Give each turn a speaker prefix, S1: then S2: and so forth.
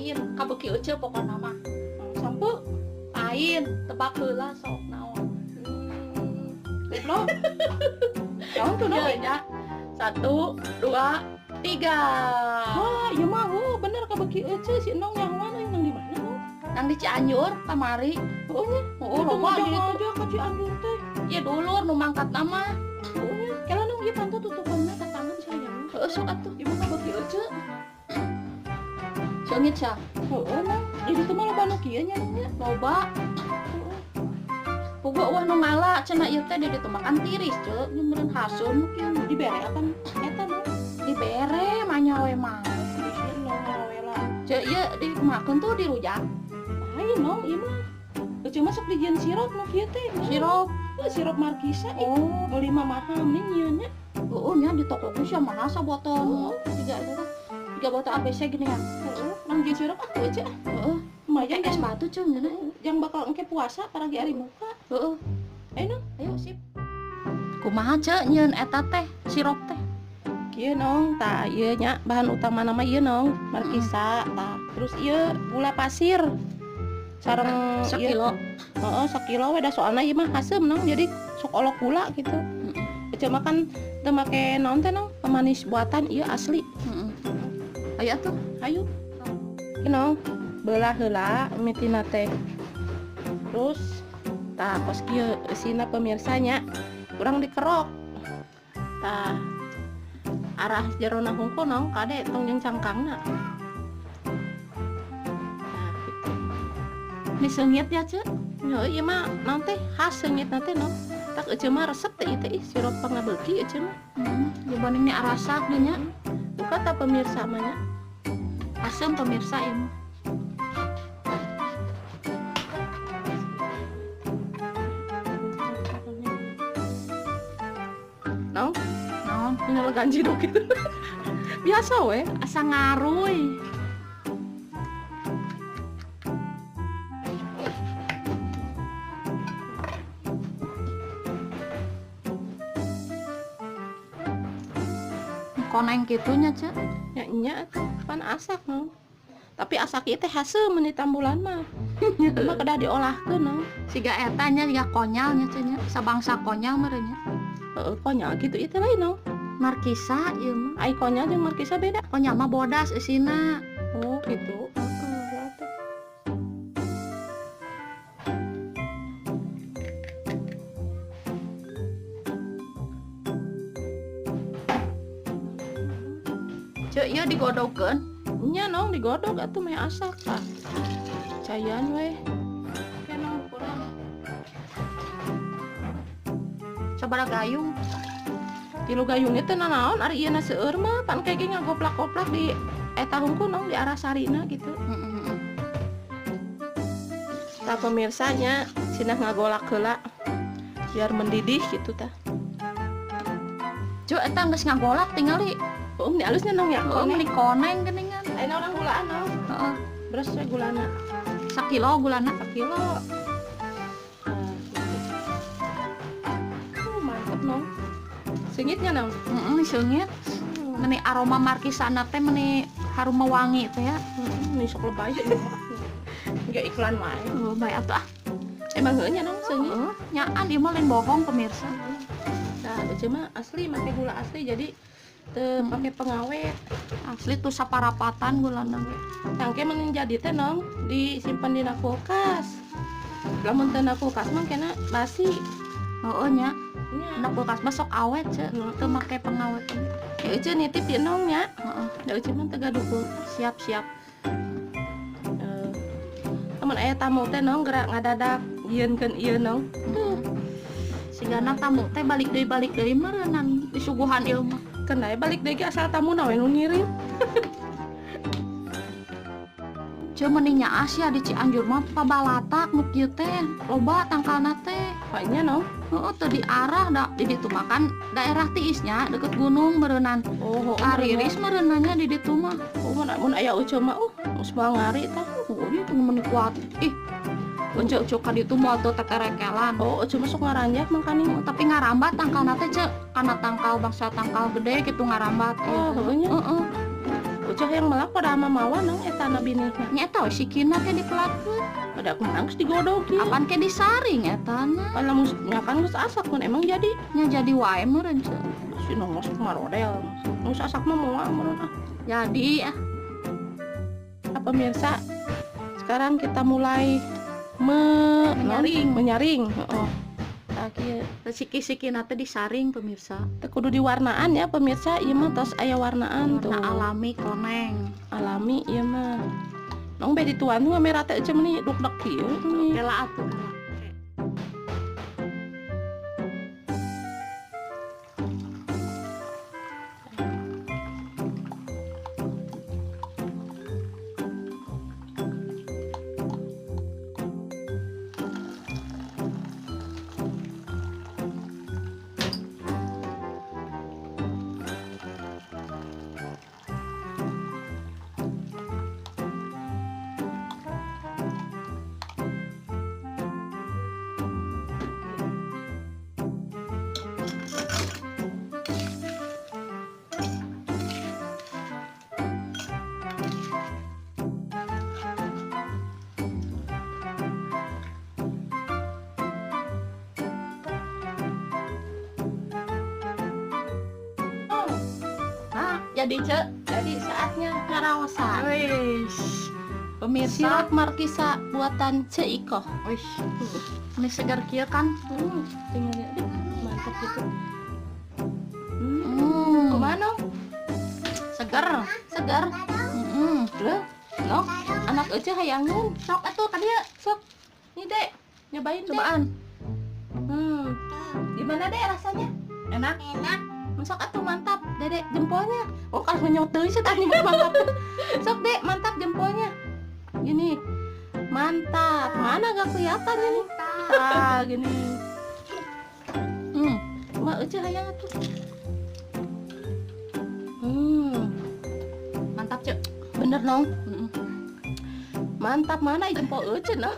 S1: Lain, kabeuki ece pokona mah.
S2: Sampo.
S1: Lain, tebak heula sok naon.
S2: Goblok. Naon tuh, Nong?
S1: Ya, nya. 1, 2, 3.
S2: Wah, ieu mah oh, bener kabeuki ece si Nong yang mana yang di mana, Nong?
S1: Nang di Cianjur kamari.
S2: Oh nya.
S1: Oh, loba di ditu.
S2: Aja ka Cianjur teh.
S1: Ieu dulur nu mangkat nama.
S2: Oh nya. Kela Nong ieu panto tutupanna tatangan sayang.
S1: Heeh, sok atuh.
S2: Ieu mah kabeuki ece.
S1: Seungit sia.
S2: Heeh, Nong. Jadi teu mah loba nu kieu nya, Nong nya.
S1: Loba. Puguh eueuh nu ngala cenah ieu teh di ditu makan tiris, Ceu. Nya meureun haseum nu kieu.
S2: Dibere apan eta, Nong?
S1: Dibere manya we mah. Ceu ieu dikumakeun tuh dirujak.
S2: Lain, Nong, ieu mah. Ece mah sok dijieun sirup nu kieu teh.
S1: Sirup.
S2: Heuh, sirup markisa ih.
S1: Oh,
S2: meuli mah mahal nih nyieun nya.
S1: Heeh nya di toko geus ya mahal sabotol. Tiga eta teh. 3 botol ABC gini kan.
S2: Heeh, nang jieun sirup ah ece ah.
S1: Heeh.
S2: Lumayan
S1: Es batu Ceu nya.
S2: Yang bakal engke puasa paragi ari muka.
S1: Heeh.
S2: Ayo, Nong.
S1: Ayo sip. Kumaha Ceu nyieun eta teh sirup teh?
S2: Ieu Nong, tah ieu nya bahan utama nama ieu Nong, markisa tah. Terus ieu gula pasir. Sareng
S1: sakilo.
S2: Heeh, sakilo we da soalna ieu mah haseum Nong, jadi sok olok gula gitu. Ece mah kan teu make naon teh Nong, pemanis buatan ieu asli.
S1: Heeh. Ayo atuh,
S2: ayo. Ieu Nong, beulah heula mitina teh. Terus tah kos kieu eusina pemirsanya, kurang dikerok. Tah arah jerona hungkul Nong, kade tong jeung cangkangna. Nah, gitu.
S1: Ini seungit ya, Ceu?
S2: Nya ieu mah naon teh khas seungitna teh Nong. Tak ece mah resep teh ieu teh ih sirup pangabeuki ece mah.
S1: Dibanding ni arasak nya nya.
S2: Buka ta pemirsa mah nya.
S1: Asem pemirsa ieu mah.
S2: Nong?
S1: Naon?
S2: Ini legan jiduk gitu. Biasa we,
S1: asa ngaruy. Koneng kitunya, Ceu.
S2: Nya nya atuh, pan asak, Nong. Tapi asak ieu teh haseum meuni tambulan mah. Mah kedah diolahkeun, Nong.
S1: Siga eta nya, siga konyol nya, Ceu nya. Sabangsa konyol meureun nya.
S2: Heeh, konyol gitu ieu teh lain, Nong.
S1: Markisa ieu mah.
S2: Ai konyol jeung markisa beda.
S1: Konyol mah bodas eusina.
S2: Oh, gitu.
S1: Heeh. Ceu, ieu digodogkeun?
S2: Nya, Nong, digodog atuh meh asak tah. Cayan we. Ke Nong kurang.
S1: Sabaraha gayung?
S2: 3 gayung teh nanaon ari ieu na seueur mah pan kayak ge ngagoplak-goplak di eta hungkul Nong di arah sarina gitu. Tah pemirsanya cenah ngagolak heula biar mendidih gitu tah.
S1: Ceu eta geus ngagolak tingali.
S2: Oh, ini alusnya Nong ya?
S1: Oh, ini koneng geuningan.
S2: Ayeuna urang gulaan, Nong.
S1: Heeh.
S2: Beres we gulana.
S1: Sakilo gulana?
S2: Sakilo. Nah, gitu. Mantep, Nong. Seungitnya, Nong?
S1: Heeh, seungit. Meni aroma markisana teh meni harum wangi teh ya.
S2: Heeh, meni sok lebay. Enggak iklan wae.
S1: Heeh, bae atuh ah.
S2: Emang heuh nya, Nong, seungit?
S1: Heeh, nyaan ieu mah lain bohong pemirsa.
S2: Nah, ece mah asli make gula asli jadi teu pake pengawet.
S1: Asli tuh saparapatan gulana ge.
S2: Tangke mun jadi teh Nong disimpan dina kulkas. Lamun teu na kulkas mah kena basi.
S1: Heeh nya.
S2: Nya.
S1: Na kulkas mah sok awet, Ceu. Teu make pengawet.
S2: Ya ece nitip di Nong nya.
S1: Heeh.
S2: Da ece mah teu gaduh kulkas.
S1: Siap, siap.
S2: Lamun aya tamu teh Nong gerak ngadadak jieunkeun ieu Nong.
S1: Heeh. Sigana tamu teh balik deui balik deui meureunnan disuguhan ieu mah.
S2: Keun aya balik deui ge asal tamuna we nu ngirim.
S1: Ceu meni nyaas ya di Cianjur mah pabalatak nu kieu teh loba tangkalna teh.
S2: Paknya Nong?
S1: Heeh, teu diarah da di ditu mah kan daerah tiisnya deket gunung meureunnan.
S2: Oh, heeh,
S1: Ariris meureunannya di ditu mah.
S2: Oh, mun aya uceu mah geus moal ngari tah.
S1: Oh, dieu teh meni kuat. Ih, uceu-uceu ka ditu moal teu teterekelan.
S2: Oh, uceu mah sok ngaranjak mangkaning.
S1: Oh, tapi ngarambat tangkalna teh, Ceu. Kana tangkal bangsa tangkal gede gitu ngarambat.
S2: Oh,
S1: gitu.
S2: heueuh nya.
S1: Heeh.
S2: Euceuh hayang melak pada ama mawa nong eta na binihna.
S1: Nya eta we sikina teh dipelakeun.
S2: Pada aku menang geus digodog ieu.
S1: Apan ke disaring etana?
S2: Pan lamun nya kan geus asak mun emang jadi.
S1: Nya jadi wae meureun Ceu.
S2: Si nongos marodel. Geus asak mah moal meureun ah.
S1: Jadi ah.
S2: Pemirsa, sekarang kita mulai
S1: Menyaring.
S2: Menyaring. Heeh. Tah kieu.
S1: Siki-sikina teh disaring pemirsa.
S2: Teu kudu diwarnaan ya pemirsa, ieu mah tos aya warnaan tuh.
S1: Warna alami koneng.
S2: Alami ieu mah. Nong be dituan mah merah teh euceu meuni duk-dek kieu meuni.
S1: Kela atuh. Jadi Cek,
S2: jadi saatnya ngaraosan.
S1: Wih, pemirsa,
S2: sirup markisa buatan Ceu Ikoh.
S1: Wih, ini segar kieu kan?
S2: Tinggal lihat, mantap gitu. Kumaha nong?
S1: Segar,
S2: segar. Loh, nong, anak Ece hayangun.
S1: Sok atuh ka dieu,
S2: sok. Nih Dek, nyobain deh.
S1: Cobaan.
S2: Gimana Dek rasanya?
S1: Enak.
S2: Enak. Sok atuh mantap, Dedek jempolnya. Oh, kalau nyot deui sih tadi mantap. Sok Dek, mantap jempolnya. Gini. Mantap. Mana gak kelihatan ini? Tah, gini. Mak Ece hayang atuh.
S1: Mantap, Cek.
S2: Bener nong. Mantap mana jempol Ece nah.